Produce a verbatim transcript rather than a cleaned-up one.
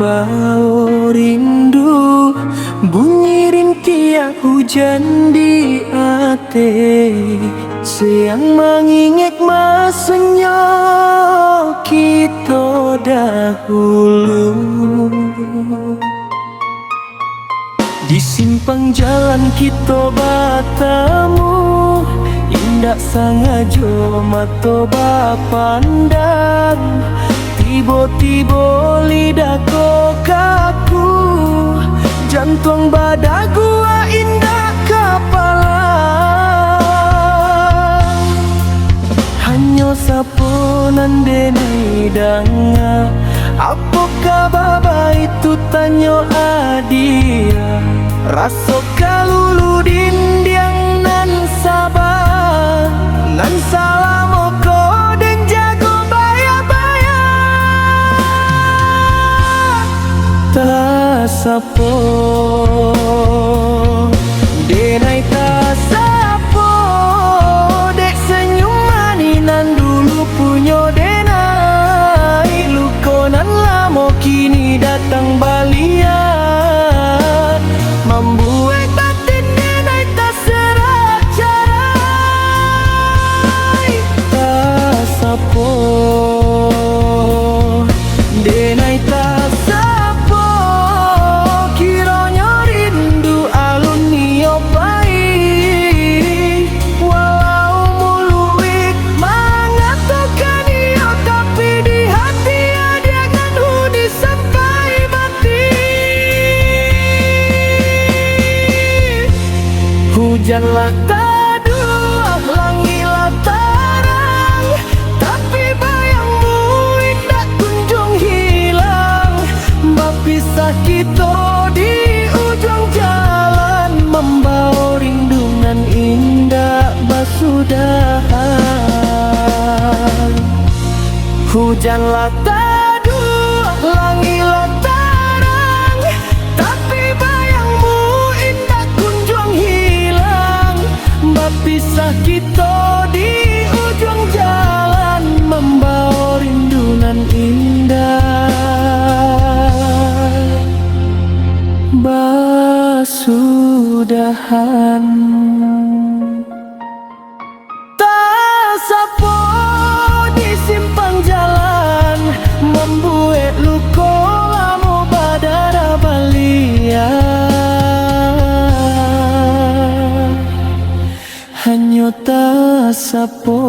Bao rindu, bunyi rintiak hujan di ateh, siang mangingek masonyo kito dahulu. Di simpang jalan kito batamu, indak sangajo mato bapandang. Tibo-tibo lidah ko kaku, jantuang badaguak indak kapalang. Hanyo sapo nan denai danga, apo kaba baitu tanyo adia. Raso kalulu dindiang nan saba, nan salamo ko den jago baya-baya. Tasapo, denai tasapo, dek senyum manih nan dulu punyo denai. Luko nan lamo kini datang baliak, mambuek batin denai taserak carai. Tasapo, denai tasapo, kironyo rindu alun nio pai. Walau muluik mangatokan iyo, tapi di hati adiak nan huni sampai mati. Hujan lah taduah, langik lah tarang, tapi bayangmu indak kunjuang hilang. Bapisah kito di ujuang jalan, mambawa rindu nan indak basudahan. Hujan lah taduah, langik lah tarang, tapi bayangmu indak kunjuang hilang. Bapisah kito di ujuang jalan, mambawa rindu nan indak basudahan. Tasapo di simpang jalan, mambuek luko lamo badarah baliak. Hanyo tasapo